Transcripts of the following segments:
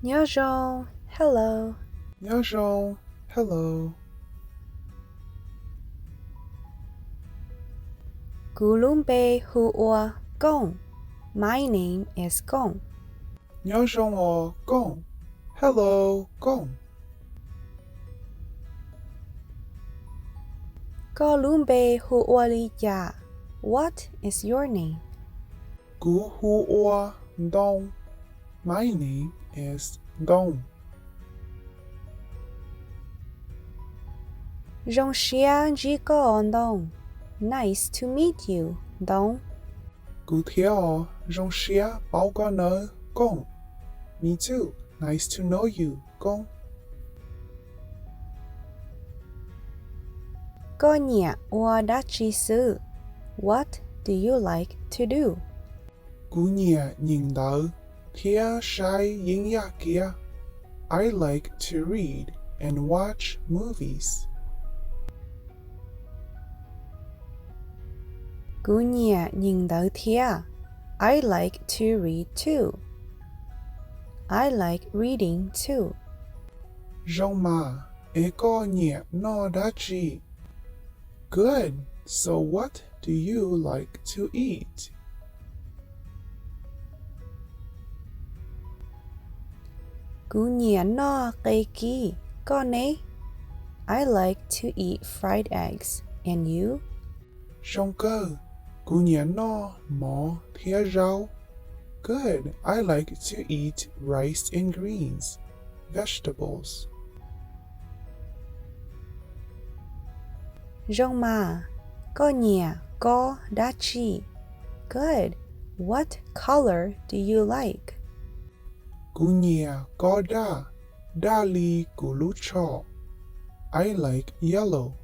Nyob zoo, hello. Nyob zoo, hello. Kuv lub npe hu ua Kooj. My name is Kooj. Nyob zoo os Kooj. Hello, Kooj. Koj lub npe hu ua li cas? What is your name? Kuv hu ua Ntoo. My name is Ntoo. Zoo siab ntsib koj, Ntoo. Nice to meet you, Ntoo. Kuv thiab os, zoo siab paub koj nawb, Kooj. Me too, nice to know you, Kooj. Koj nyiam ua dab tsi xwb? What do you like to do? Kuv nyiam nyeem ntawv thiab saib yeeb yaj kiab. I like to read and watch movies. Kuv nyiam nyeem ntawv thiab. I like to read too. I like reading too. Zoo mas, es koj nyiam noj dab tsi? Good, so what do you like to eat? Kuv nyiam noj qe kib, koj ne? I like to eat fried eggs, and you? Zoo kawg, kuv nyiam noj mov thiab zaub. Good, I like to eat rice and greens, vegetables. Zoo mas, koj nyiam kob dab tsi? Good, what color do you like? Kuv nyiam kob daj, daj li kuv lub tsho. I like yellow,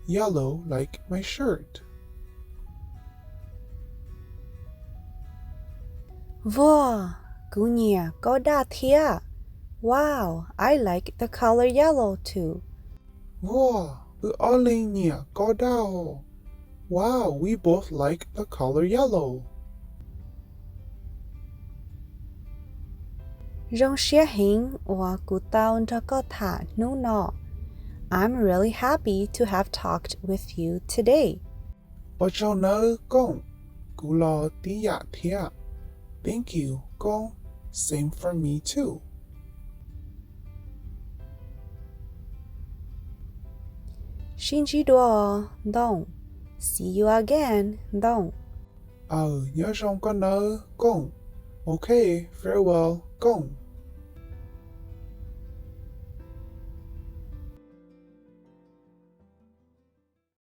yellow like my shirt. Vuag, kuv nyiam kob daj thiab. Wow, I like the color yellow too. Vuag, wb ob leeg nyiam kob daj os. Wow, we both like the color yellow. Zoo siab heev uas kuv tau nrog koj tham hnub no. I'm really happy to have talked with you today. Ua tsaug nawb Kooj, kuv los tib yam thiab. Thank you, Kooj, same for me too. Sib ntsib dua, Ntoo. See you again, Ntoo. Aws, nyob zoo koj nawb Kooj. Ok, farewell, Kooj.